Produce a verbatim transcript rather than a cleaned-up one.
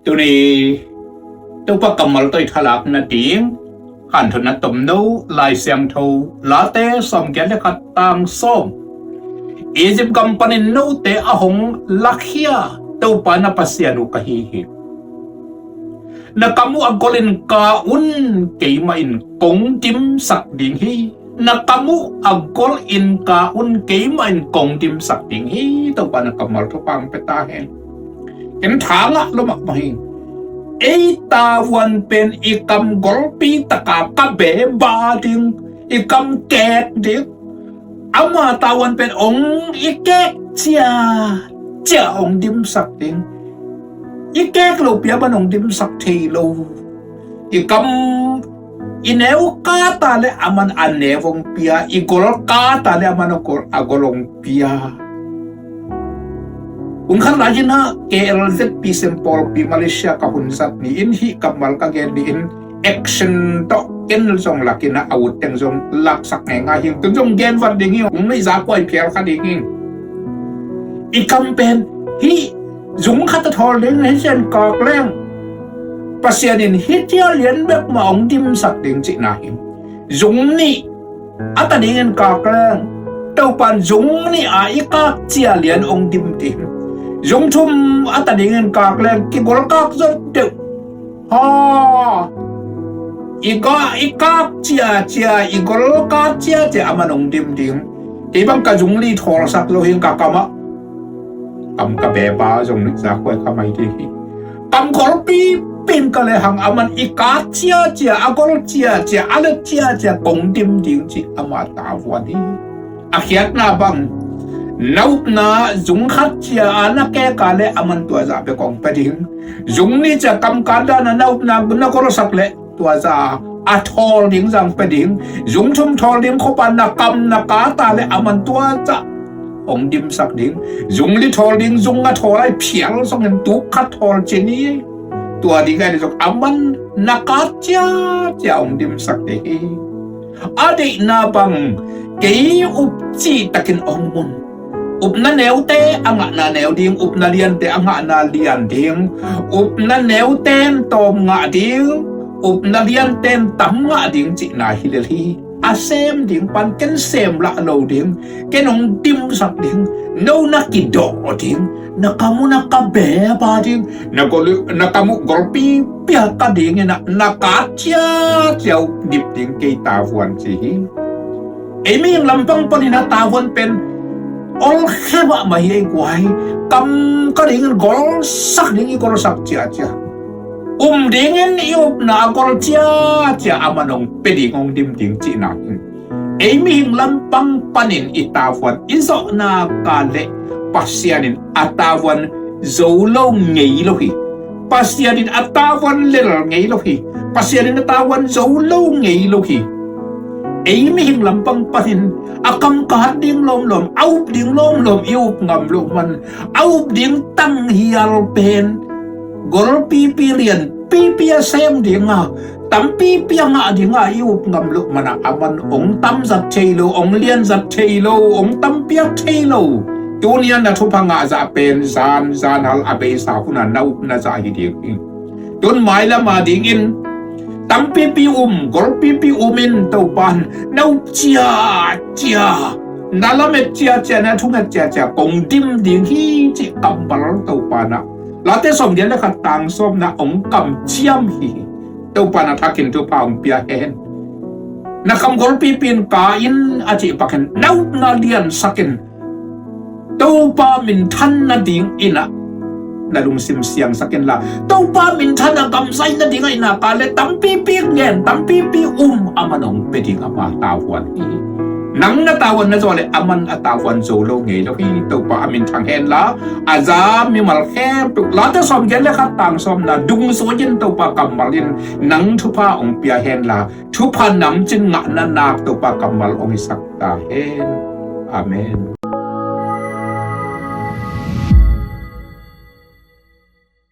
Tuni Topa kammal tawh i thalak nading hanthotna tomno Lai Siangtho Late sawmgiat le khat tang sawm. Egypt gam panin note a hong lakhia Topa na Pasian uh ka hi hi. Na kam uh a golin ka un, keimah in kong dimsak ding hi. Na kam uh a golin ka un, keimah in kong dimsak ding hi. Topa na kammal thupha hong pia ta hen. Ken tha ngah lua mahmah hi. Ei tavuan pen i kam golpi taka ka beba ding, i kam kek ding, ama tavuan pen ong i kek ciacia ong dimsak ding. I kek lo pia bang ong dimsak thei lo. I kam i neu kata le aman a neu ong pia, i gol kata le aman a gol, a gol ong pia. Hun khat lai-in ah K L Z P Sempawlpi Malaysia ka hun zat ni-in hih kammal ka gen ni-in action tawh ken zong lakin ah a ut teng zong laksak ngeingai hi. Tun zong gen vat ding hi. Hong neih za kuai phial kha ding hi. I kam pen hih zung khat a thawl ding hi cian kak leng Pasian in hih cia lian bek mah hong dimsak ding cihna hi. Zung nih a ta dingin kak leng Topan zung nih a i kak cia lian hong dim ding. Zung thum a ta dingin kak leng kigol kak zot deuh. Ha, i kak, i kak ciacia, i gol kak ciacia aman hong dim ding. Kei bang ka zung li thawlsak lo hi, ka kam ah kam ka beba zong neih za kuai kha mai ding hi. Kam golpi pen ka le hang aman i kak ciacia, a gol ciacia, a let ciacia kong dim ding cih ama tavuan hi. A khiatna bang, na upna zung khat cia a na kek a le aman tua zah bek kong pia ding. Zung nih cia kam kanda na, na upna na golsak le tua zah a thawl ding zah hong pia ding. Zung thum thawl ding khop a na kam na kata le aman tua zah hong dimsak ding. Zung li thawl ding, zung a thawl ai phial zongin tuk khat thawl ci ni. Tua ding ai zong aman na kat ciacia hong dimsak ding hi. A deihna bang, kei up cih takin hong mun. Upna neute a ngahna neu ding, upna liante a ngahna lian ding, upna neuten tawm ngah ding, upna lianten tam ngah ding cihna hi lel hi. A sem ding pan ken sem lah lo ding, ken hong dimsak ding, no na kidawh ding, na kam uh na ka beba ding, na gol, na kam uh golpipi a ka dingin ah na kat ciacia uh dip ding kei tavuan ci hi. Ei mihing lampang panin a tavuan pen olkhe mahmah hi ei guai. Kam ka dingin golsak ding i golsak ciacia, um dingin i upna a gol ciacia aman hong pia ding hong dim ding cihna hi. Ei mihing lampang panin i tavuan i zawhna ka leh Pasian in a tavuan zo lo ngei lo hi. Pasian in a tavuan lel ngei lo hi. Pasian in a tavuan zo lo ngei lo hi. Ei mihing lampang panin a kam kat ding lawmlawm, a up ding lawmlawm i up ngam loh man, a up ding tanghial pen golpipi lianpipi a sem dinga, tampipi a ngah dinga i up ngam loh mana aman hong tam zat thei lo, hong lian zat thei lo, hong tampiak thei lo. Tunia na thupha ngah zah pen zan, zanhal a beisa huna na upna zah hi ding hi. Tun mailama dingin tampipi um, golpipi umin Topan na up ciacia, na lamet ciacia, na thunget ciacia kong dim ding hi cih kammal Topan ah Late sawmgiat le khat tang sawmna hong kamciam hi. Topan a thakin thupha hong pia hen. Na kam golpipi in ka in a cih pakin na upna liansakin Topa minthan nading inah na lungsim siangsak inla, Topa minthan a gamzai nading a inah ka le tampipi ngen, tampipi um aman hong pia ding ama tavuan hi. Nang na tavuan na zaw le aman a tavuan zo lo ngei lo hi. Topa a minthang henla a za mimal khempeuh Late sawmgiat le khat tang sawmna dungzui in Topa kammal in nang thupha hong pia henla thupha namcin ngahna nak Topa kammal hong hisak ta hen. Amen.